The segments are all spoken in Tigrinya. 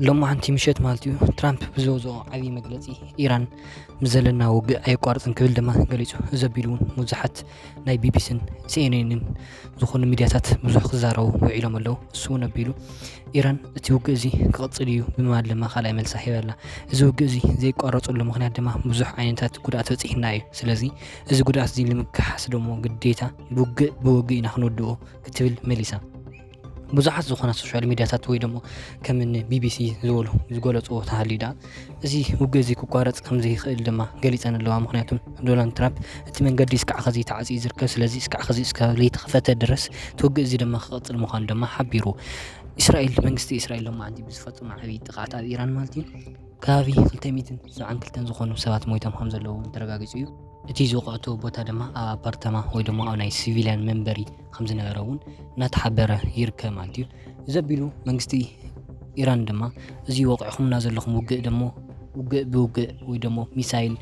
ሎማዓንቲ ምሸት ማለት እዩ፣ ትራምፕ ብዘውፅኦ ዓብዪ መግለፂ፣ ኢራን ምስ ዘለና ውግእ ኣየቋርፅን ክብል ድማ ገሊፁ። እዚ ኣቢሉ እውን ብዙሓት ናይ ቢቢሲን ሲኤንኤንን ዝኾኑ ሚድያታት ብዙሕ ክዛረቡ ውዒሎም ኣለዉ። እሱ እውን ኣቢሉ ኢራን እቲ ውግእ እዚ ክቕፅል እዩ ብምባል ድማ ካልኣይ መልሳ ሂባ ኣላ። እዚ ውግእ እዚ ዘይቋረፀሉ ምኽንያት ድማ ብዙሕ ዓይነታት ጉድኣት በፂሕና እዩ። ስለዚ እዚ ጉድኣት እዚ ንምክሓስ ደሞ ግዴታ ብውግእ ብውግእ ኢና ክንውድኦ ክትብል መሊሳ። ብዙሓት ዝኾና ሶሻል ሚድያታት ወይ ደሞ ከም ቢቢሲ ዝበሉ ዝገለፅዎ ተሃልዩ ደኣ እዚ ውግእ እዚ ክቋረፅ ከም ዘይኽእል ድማ ገሊፀን ኣለዋ። ምኽንያቱም ዶናልድ ትራምፕ እቲ መንገዲ እስካዕ ኸዚ ተዓፅዩ ዝርከብ፣ ስለዚ እስካዕ ኸዚ እስካብ ለይተኸፈተ ድረስ እቲ ውግእ እዚ ድማ ክቕፅል ምዃኑ ድማ ሓቢሩ። እስራኤል፣ መንግስቲ እስራኤል ሎማዓንቲ ብዝፈፀሞ ዓብዪ ጥቕዓት ኣብ ኢራን ማለት እዩ፣ ከባቢ ክልተ ሚእትን ሰብዓን ክልተን ዝኾኑ ሰባት ሞይቶም ከም ዘለዉ ተረጋጊፁ እዩ። እቲ ዝወቕዐቶ ቦታ ድማ ኣብ ኣፓርታማ ወይ ድማ ኣብ ናይ ሲቪልያን መንበሪ ከም ዝነበረ እውን እናተሓበረ ይርከብ ማለት እዩ። እዚ ኣቢሉ መንግስቲ ኢራን ድማ እዚ ወቂዕኹምና ዘለኹም ውግእ ደሞ ውግእ ብውግእ ወይ ደሞ ሚሳይል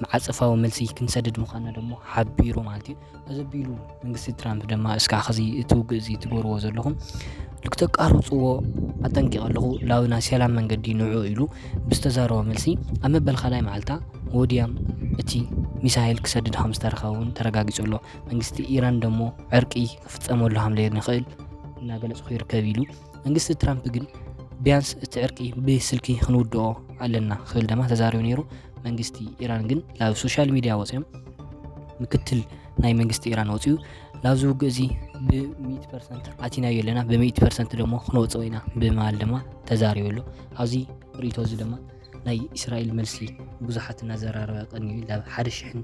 መዓጸፋዊ መልሲ ክንሰድድ ምዃንና ደሞ ሓቢሩ ማለት እዩ። እዚ ኣቢሉ መንግስቲ ትራምፕ ድማ እስካዕ ኸዚ እቲ ውግእ እዚ ትገብርዎ ዘለኹም ልክተቃርጽዎ ኣጠንቂቐ ኣለኹ፣ ላብ ናይ ሰላም መንገዲ ንዑ ኢሉ ብዝተዛረቦ መልሲ ኣብ መበል ካልኣይ መዓልታ ወዲያም እቲ ሚሳይል ክሰድድ ከም ዝተረኸበ እውን ተረጋጊጹ ኣሎ። መንግስቲ ኢራን ደሞ ዕርቂ ክፍጸመሉ ከም ዘይንኽእል እናገለጽኩ ይርከብ ኢሉ። መንግስቲ ትራምፕ ግን ቢያንስ እቲ ዕርቂ ብስልኪ ክንውድኦ ኣለና ክብል ድማ ተዛሪቡ ነይሩ። መንግስቲ ኢራን ግን ናብ ሶሻል ሚድያ ወፂኦም ምክትል ናይ መንግስቲ ኢራን ወፂኡ ናብዚ ውግእ እዚ ብሚእቲ ፐርሰንት ኣቲናዮ ኣለና፣ ብሚእቲ ፐርሰንት ደሞ ክንወፅኦ ኢና ብምባል ድማ ተዛሪቡ ኣሎ። ኣብዚ ርእይቶ እዚ ድማ ናይ እስራኤል መልሲ ብዙሓት እናዘራረበ ቀኒዩ ናብ ሓደ ሽሕን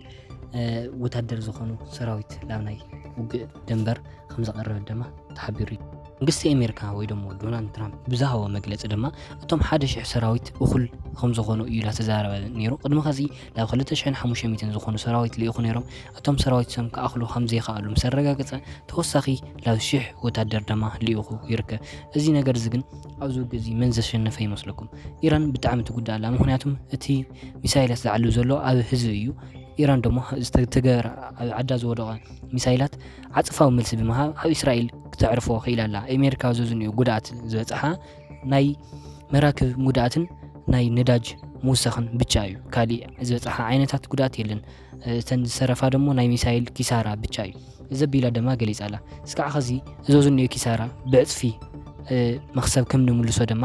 ወታደር ዝኾኑ ሰራዊት ናብ ናይ ውግእ ደንበር ከም ዘቐረበ ድማ ተሓቢሩ እዩ። መንግስቲ ኣሜሪካ ወይ ደሞ ዶናልድ ትራምፕ ብዝሃቦ መግለፂ ድማ እቶም ሓደ ሽሕ ሰራዊት እኹል ከም ዝኾኑ እዩ እናተዛረበ ነይሩ። ቅድሚ ኸዚ ናብ ክልተ ሽሕን ሓሙሽተ ሚእትን ዝኾኑ ሰራዊት ልኢኹ ነይሮም። እቶም ሰራዊት ሰም ክኣኽሉ ከም ዘይከኣሉ ምስ ኣረጋገፀ ተወሳኺ ናብ ሽሕ ወታደር ድማ ልኢኹ ይርከብ። እዚ ነገር እዚ ግን ኣብዚ ውግእ እዚ መን ዘሸነፈ ይመስለኩም? ኢራን ብጣዕሚ ትጉዳእ ኣላ። ምኽንያቱም እቲ ሚሳይላት ዝዓሉ ዘሎ ኣብ ህዝቢ እዩ። ኢራን ደሞ ዝተገበረ ኣብ ዓዳ ዝወደቐ ሚሳይላት ዓጽፋዊ መልሲ ብምሃብ ኣብ እስራኤል ክተዕርፎ ክኢላ ኣላ። ኣሜሪካ ዘዝንኡ ጉድኣት ዝበጽሓ ናይ መራክብ ጉድኣትን ናይ ነዳጅ ምውሳኽን ብቻ እዩ። ካሊእ ዝበጽሓ ዓይነታት ጉድኣት የለን። እተን ዝሰረፋ ደሞ ናይ ሚሳይል ኪሳራ ብቻ እዩ። እዚ ኣቢላ ድማ ገሊጻ ኣላ። እስካዕ ኸዚ ዘዝንኡ ኪሳራ ብዕጽፊ መኽሰብ ከም ንምልሶ ድማ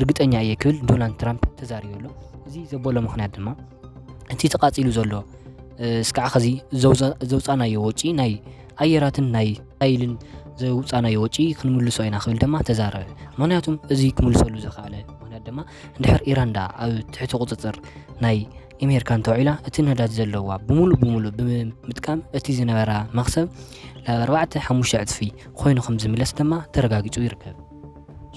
ርግጠኛ እየ ክብል ዶናልድ ትራምፕ ተዛሪቡ ኣሎ። እዚ ዘበሎ ምኽንያት ድማ እቲ ተቓጺሉ ዘሎ እስካዕ ኸዚ ዘውፃናዮ ወጪ ናይ ኣየራትን ናይ ሚሳይልን ዘውፃናዮ ወጪ ክንምልሶ ኢና ክብል ድማ ተዛረበ። ምኽንያቱም እዚ ክምልሰሉ ዝኸኣለ ምኽንያት ድማ እንድሕር ኢራን ደኣ ኣብ ትሕቲ ቁፅፅር ናይ ኣሜሪካ እንተውዒላ እቲ ነዳጅ ዘለዋ ብምሉእ ብምሉእ ብምጥቃም እቲ ዝነበራ መኽሰብ ናብ ኣርባዕተ ሓሙሽተ ዕፅፊ ኮይኑ ከም ዝምለስ ድማ ተረጋጊፁ ይርከብ።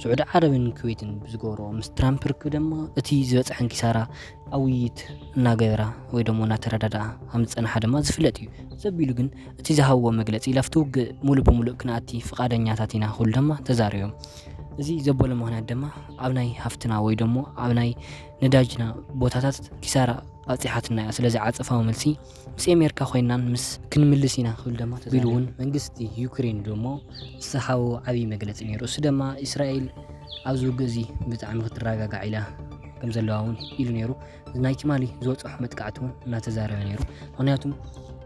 ስዑዲ ዓረብን ኩዌትን ብዝገብርኦ ምስ ትራምፕ ርክብ ድማ እቲ ዝበፅሐን ኪሳራ ኣብ ውይይት እናገበራ ወይ ደሞ እናተረዳድኣ ከም ዝፀንሓ ድማ ዝፍለጥ እዩ። ዘቢሉ ግን እቲ ዝሃብዎ መግለፂ ላፍቲ ውግእ ሙሉእ ብሙሉእ ክንኣቲ ፍቓደኛታት ኢና ክብሉ ድማ ተዛሪቦም። እዚ ዘበሎ ምኽንያት ድማ ኣብ ናይ ሃፍትና ወይ ደሞ ኣብ ናይ ነዳጅና ቦታታት ኪሳራ ኣብፂሓትና እያ። ስለዚ ዓፀፋዊ መልሲ ምስ ኣሜሪካ ኮይናን ምስ ክንምልስ ኢና ክብል ድማ ተዛሪቡ። እውን መንግስቲ ዩክሬን ደሞ ዝሃቦ ዓብዪ መግለፂ ነይሩ። እሱ ድማ እስራኤል ኣብዚ ውግእ እዚ ብጣዕሚ ክትረጋጋዕ ኢላ ከም ዘለዋ እውን ኢሉ ነይሩ። ናይ ትማሊ ዝበፅሑ መጥቃዕቲ እውን እናተዛረበ ነይሩ። ምኽንያቱም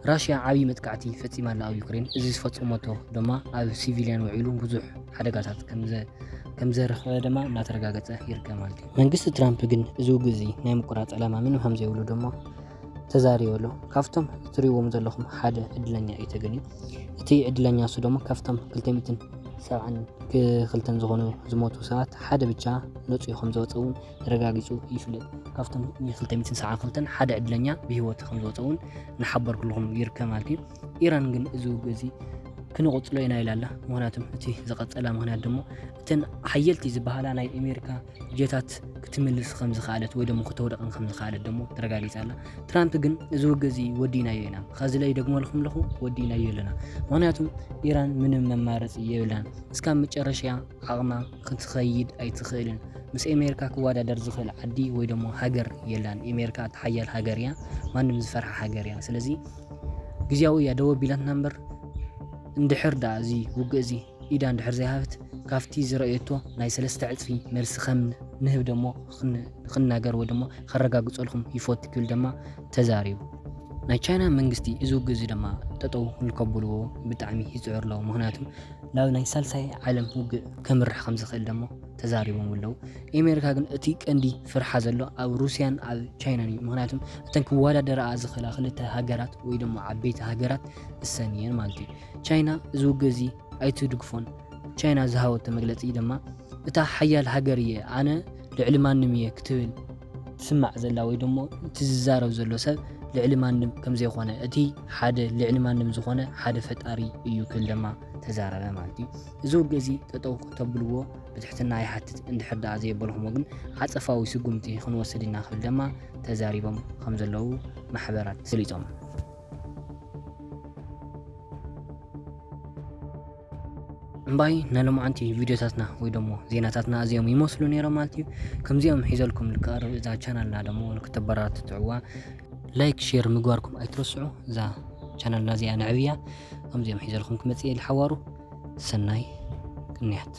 ራሽያ ዓብዪ መጥቃዕቲ ፈፂማ ኣላ ኣብ ዩክሬን። እዚ ዝፈፀመቶ ድማ ኣብ ሲቪልያን ውዒሉ ብዙሕ ሓደጋታት ከም ዘ- ከም ዘረኸበ ድማ እናተረጋገፀ ይርከብ ማለት እዩ። መንግስቲ ትራምፕ ግን እዚ ውግእ እዚ ናይ ምቁራፅ ዕላማ ምንም ከም ዘይብሉ ድማ ተዛሪቡ ኣሎ። ካብቶም እትሪእዎም ዘለኹም ሓደ ዕድለኛ እዩ ተገንዩ። እቲ ዕድለኛ እሱ ድማ ካብቶም ክልተ ሚእትን ሰብዓን ክልተን ዝኾኑ ዝሞቱ ሰባት ሓደ ብቻ ነፂሁ ከም ዝወፀ እውን ተረጋጊፁ ይፍለጥ። ካብቶም ክልተ ሚእትን ሰብዓን ክልተን ሓደ ዕድለኛ ብህይወት ከም ዝወፀ እውን እናሓበርኩልኹም ይርከብ ማለት እዩ። ኢራን ግን እዚ ውግእ እዚ ክንቕፅሎ ኢና ኢላ ኣላ። ምኽንያቱም እቲ ዝቐፀላ ምኽንያት ደሞ እተን ሓየልቲ ዝበሃላ ናይ ኣሜሪካ ጀታት ክትምልስ ከም ዝኸኣለት ወይ ደሞ ክተውደቐን ከም ዝኸኣለት ደሞ ተረጋጊፃ ኣላ። ትራምፕ ግን እዚ ውግእ እዚ ወዲእናዮ ኢና፣ ኸዚ ላይ ደግመልኩም ኣለኹ፣ ወዲእናዮ ኣለና። ምኽንያቱም ኢራን ምንም መማረፂ የብላን። እስካብ መጨረሻ ዓቕማ ክትኸይድ ኣይትኽእልን። ምስ ኣሜሪካ ክወዳደር ዝኽእል ዓዲ ወይ ደሞ ሃገር የላን። ኣሜሪካ እቲ ሓያል ሃገር እያ፣ ማንም ዝፈርሓ ሃገር እያ። ስለዚ ግዜያዊ እያ ደው ኣቢላትና እምበር እንድሕር ደኣ እዚ ውግእ እዚ ኢዳ እንድሕር ዘይሃበት ካብቲ ዝረእየቶ ናይ ሰለስተ ዕፅፊ መልሲ ከም ንህብ ደሞ ክን- ክናገር ወይ ደሞ ከረጋግጸልኩም ይፈቱ ክብል ደማ ተዛሪቡ። ናይ ቻይና መንግስቲ እዚ ውግእ እዚ ደማ ጠጠው ንከብልዎ ብጣዕሚ ይጽዕር ኣለዉ። ምክንያቱ ናብ ናይ ሳልሳይ ዓለም ውግእ ከምርሕ ከም ዝኽእል ደሞ ተዛሪቦም ኣለዉ። ኣሜሪካ ግን እቲ ቀንዲ ፍርሓ ዘሎ ኣብ ሩስያን ኣብ ቻይናን እዩ። ምክንያቱ እተን ክወዳደረኣ ዝኽእላ ክልተ ሃገራት ወይ ደሞ ዓበይቲ ሃገራት እሰን እየን ማለት እዩ። ቻይና እዚ ውግእ እዚ ኣይትድግፎን። ቻይና ዝሃበቶ መግለጺ ድማ እታ ሓያል ሃገር እየ፣ ኣነ ልዕሊ ማንም እየ ክትብል ትስማዕ ዘላ ወይ ደሞ እቲ ዝዛረብ ዘሎ ሰብ ልዕሊ ማንም ከም ዘይኮነ፣ እቲ ሓደ ልዕሊ ማንም ዝኾነ ሓደ ፈጣሪ እዩ ክብል ድማ ተዛረበ ማለት እዩ። እዚ ውግእ እዚ ጠጠው ከተብልዎ ብትሕትና ይሓትት፣ እንድሕር ደኣ ዘየበልኩሞ ግን ዓጸፋዊ ስጉምቲ ክንወስድ ኢና ክብል ድማ ተዛሪቦም ከም ዘለዉ ማሕበራት ገሊጾም። እምባይ ናይ ሎማዓንቲ ቪድዮታትና ወይ ደሞ ዜናታትና እዚኦም ይመስሉ ነይሮም ማለት እዩ። ከምዚኦም ሒዘልኩም ልቀርብ እዛ ቻናልና ደሞ ንክተበራትትዕዋ ላይክ ሼር ምግባርኩም ኣይትረስዑ። እዛ ቻናልና እዚኣ ንዕብያ። ከምዚኦም ሒዘልኩም ክመጽእ እየ ዝሓዋሩ። ሰናይ ቅንያት።